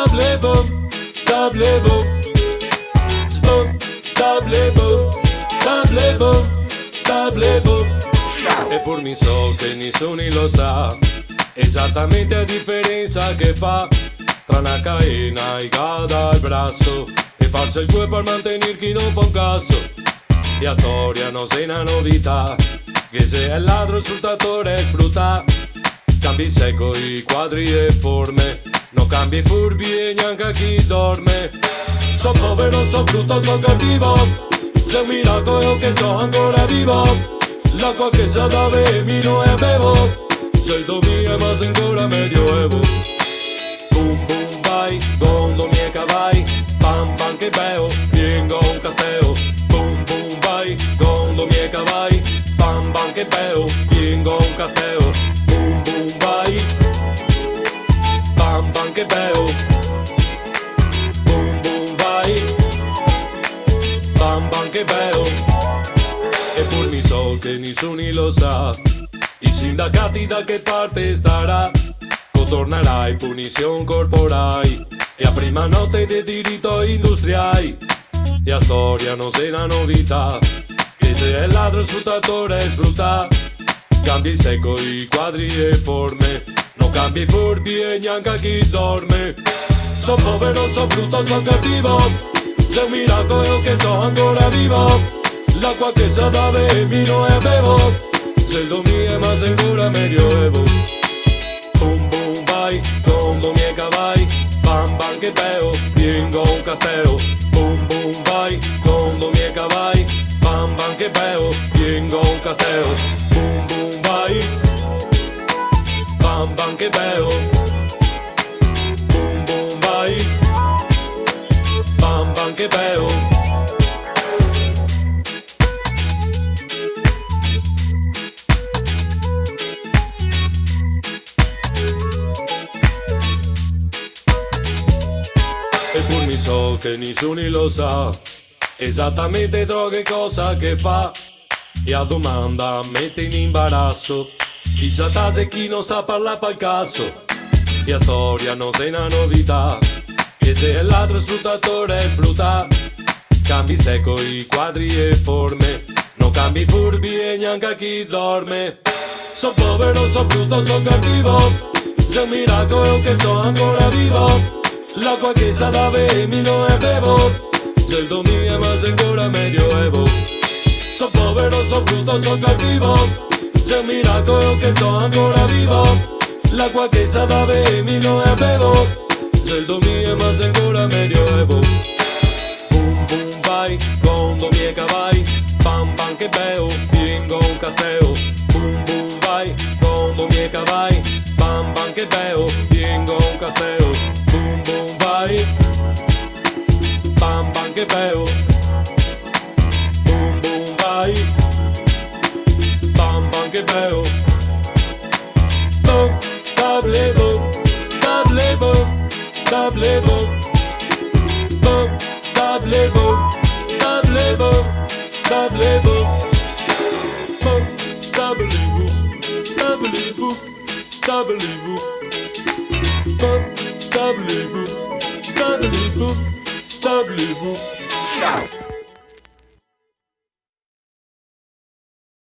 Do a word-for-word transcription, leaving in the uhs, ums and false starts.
Tablebo, tablebo, sbo, tablebo, tablebo, tablebo. E pur mi so che nisuni lo sa esatamente a diferensa che fa tra na caena ligada al braso e farse el culo par mantener chi no fa un caso. E a storia no xe na novità, che se el ladro, el sfrutatore sfruta. Cambi secoli, quadri e forme, no cambi furbi e gnanca chi dorme. So povero, so bruto, so cativo, xe un miracolo che so ancora vivo. L'acqua che sa da bever mi no la bevo, se el domì xe ma xe ancora medioevo. Bum bum vai, gondo mie cavai, pam pam che beo, viengo un casteo. Bum bum vai, gondo mie cavai, pam pam che beo, viengo un casteo. Bum bum vai, pam pam che beo, bum bum vai, pam pam che beo. E pur mi so che nisuni lo sa, i sindacati da che parte starà. Co tornarai punision corporai e a prima note de dirito industriai. E a storia no xe na novità, che se el ladro, el sfrutatore sfruta. Cambi secoli, quadri e forme, no cambi furbi e gnanca chi dorme. So povero, so bruto, so cativo, xe un miracolo che so ancora vivo. L'acqua che sa da bever mi no la bevo, se el domì xe ma xe ancora medioevo. Bum bum vai, gondo mie cavai, pam pam che beo, viengo un casteo. Bum bum vai, gondo mie cavai, pam pam che beo, viengo un casteo. Bum bum vai, pam pam che beo, bum bum vai, pam pam che beo. E pur mi so che nisuni lo sa esatamente droghe cosa che fa. E a domanda mete in imbaraso chi sa tase e chi no sa parlar pal caso. E a storia no xe na novità, che se el ladro, el sfrutatore sfruta. Cambi secoli, quadri e forme, no cambi furbi e gnanca chi dorme. So povero, so bruto, so cativo, xe un miracolo che so ancora vivo. L'acqua che sa da bever mi no la bevo, se el domì xe ma xe ancora medioevo. So povero, so bruto, so cativo, xe un miracolo che so ancora vivo. L'acqua che sa da bever mi no la bevo, se el domì xe ma xe ancora medioevo. Bum bum vai, gondo mie cavai, pam pam che beo, viengo un casteo. Bum bum vai, gondo mie cavai, pam pam che beo, viengo un casteo. Bum bum vai, pam pam che beo, bum bum vai, pam pam che beo. Bo, tablebo, tablebo, tablebo. Bo, tablebo, tablebo, tablebo. Bo, tablebo, tablebo, tablebo. Bo, tablebo, tablebo, tablebo.